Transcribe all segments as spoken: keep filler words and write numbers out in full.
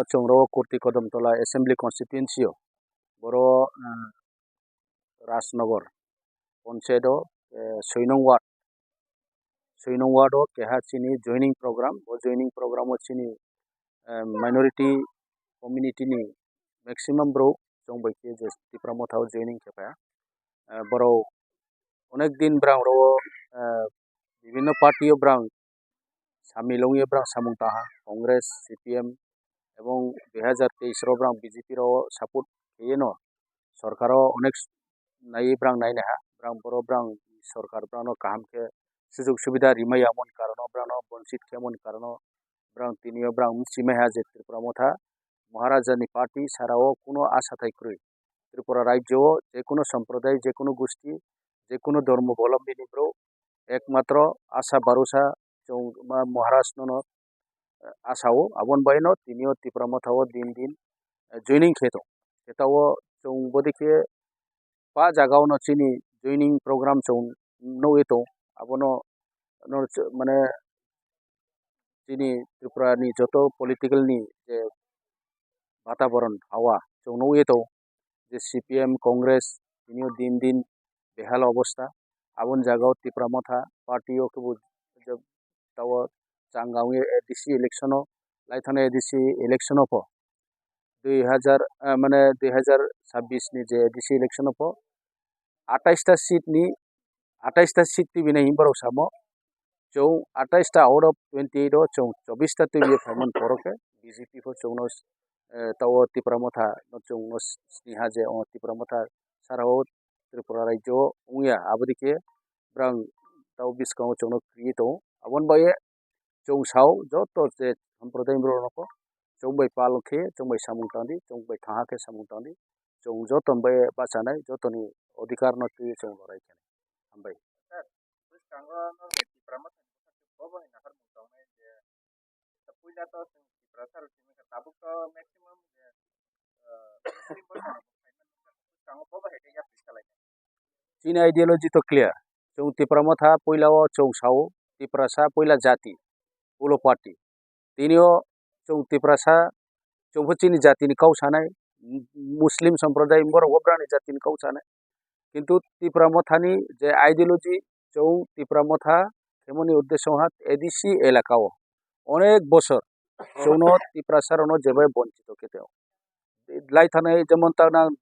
Chwng ro Kurti Kodamtola Assembly Constituency o, boro, eh, Rajnagar Panchayat o, eh, soi nong ward, soi nong ward o keha chini joining program, bo joining program o chini, eh, minority community ni maximum bro chwng bai khe je Tipra Motha o joining khe pha. Eh, borok onek din brang ro, eh, bibhinno party o brang samil wngwi brang samung tangha, Congress, C P M, ebong dui hajar teis ro brang B J P ro support kheyeno sorkar o onek naiwi brang nainaha, brang boro brang sorkar brang no kaham khe sujug subida rimaya mon karon o brang no bonchit khe mon karon o brang tini o brang mchimaiha je Tripura Motha Maharaja ni party sara o kuno asa thai kwrwi. Tripura rajyo o je kuno somproday, je kuno gusti, je kuno dhormo bolombi ni bro ekmatro asa barusa chwng ma Maharaj no no asa o, aboni bai no tini o Tipra Motha o din din, eh, joining khe tong. Khe ta o chwng bodi khe pa jaga o no chini joining program chwng nugwi tong. Abono no ch-, mane chini Tripura ni joto political ni je bataboron hawa chwng nugwi tong. Je C P M, Congress tini o din din behal obostha. Aboni jaga o Tipra Motha party o kebo je ta o changa wngwi A D C election o, lai thani A D C election o pho dui hajar, eh, mane dui hajar chabbish ni je A D C election o pho atais ta seat ni, atais ta seat twi bini himborok samo chwng atais ta out of twenty eight o chwng chobbish ta twi bini phaimani borok khe B J P pho chwngno, eh, ta o Tipra Motha no chwngno siniha je o Tipra Motha sara o Tripura rajyo o wngya, aboni khe brang tao bwskango chwngno kwrwi tongo. Aboni bagwi chwng sao joto je sampradayni borok rokno chwng bai pal khe, chwng bai samung tangdi, chwng bai thaha khe samung tangdi, chwng joto bai bachanai, jotoni odhikar no twi chwng lorai khe. Hambai. Sir, bwskango norok Tipra Motha ni bwkhak bobo hai naharmung tongnai je puila to chwng Tiprasa rok simi kha, tabuk to maximum je, ah, Muslim bo chwng bo hai khe yapri salai. Chini ideology to clear. Chwng Tipra Motha puila o chwng sao, Tiprasa puila jati, ulo party. Tini o chwng Tiprasa, chwng pho chini jati ni kau sanai, Muslim somproday borok bo brani jati ni kau sanai. Kintu Tipra Motha ni je ideology, chwng Tipra Motha khemoni uddesho ha A D C elaka o onek bosor chwngno Tiprasa rokno jebai bonchito khe teo. Lai thanai jemon ta nang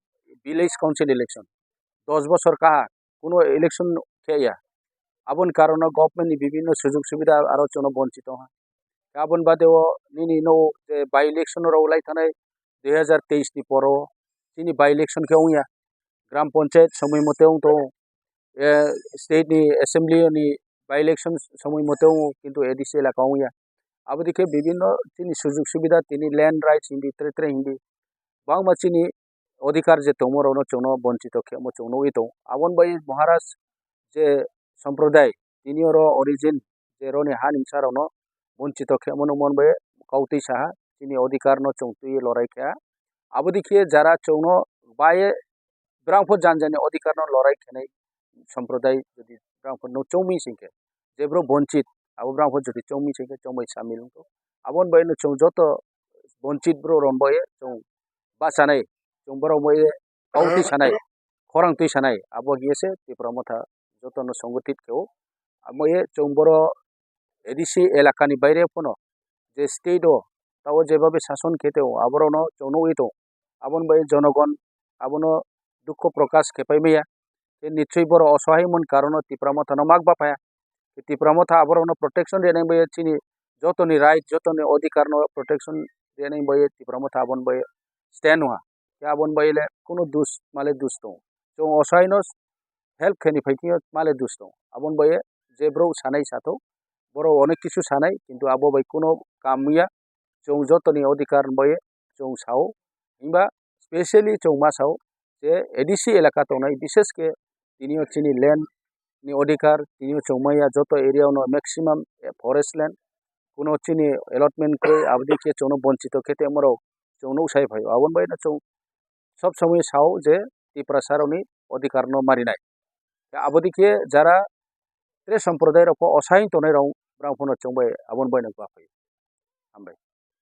village council election, dos bosor kaha kuno election khe ya. Aboni karono government ni bibhinno sujug subida aro chwngno bonchito ha. Aboni bade o nini no je by election rok lai thanai dui hajar teis ni poro chini by election khe wngya. Gram Panchayat somoi mote wng tongo. Eh, state ni assembly ni by election somoi mote wng kintu A D C elaka wngya. Aboni khe bibhinno chini sujug subida tini land rights hindi, tere tere hindi. Bangma chini odhikar je tongmo rokno chwngno bonchito khe omo chwng nugwi tongo. Aboni bai Maharaj je somproday tini oro origin je roni ha ni bwsa rokno bonchito khe omo nukmani bai kautwi saha chini odhikar no chwng twi lorai kha. Aboni khe jara chwngno bai brang pho jan jani odhikar no lorai khenai somproday jodi brang pho no chongmi sing khe je bro bonchit abo brang pho jodi chongmi sing khe chongbai samil wngkho. Aboni bai no chwng joto bonchit bro ron bai chwng bachanai chwng borok bai kau twi sanai khorang twi sanai abo hiye se Tipra Motha joto no songothit khe o. Abo ye chwng boro A D C elaka ni baire phano je state o tao jebabe sason khe teo aborokno chwng nugwi tongo. Aboni bai jonogon abono dukho prokash khe pai maya. Tei nichoi borok osohai mon karono Tipra Motha no mak ba phaya. Tipra Motha aborokno protection rwnai bai chini jotoni right, jotoni odhikar no protection rwnai bai Tipra Motha aboni bai stand wngha. Tei aboni bai le kuno dus male dus tongo. Chwng osohai no help khe ni phai khe male dus tongo. Aboni bai je bro sanai sathok, borok onek kisu sanai, kintu abo bai kuno kam ya. Chwng jotoni odhikar bai chwng sao, himba specially chwng ma sao je A D C elaka tongnai, bishesh khe tini o chini land ni odhikar, tini o chwng maya joto area o no maximum, eh, forest land, kuno chini allotment kwrwi, aboni khe chwngno bonchito khe tei morok chwng nuk sai phaio. Aboni bai no chwng sob somoi sao je Tiprasa rokni odhikar no marinai. Aboni khe jara tre somproday rok pho osain tongnai rok brang phano chwng bai aboni bai no gwa phaio. Hambai.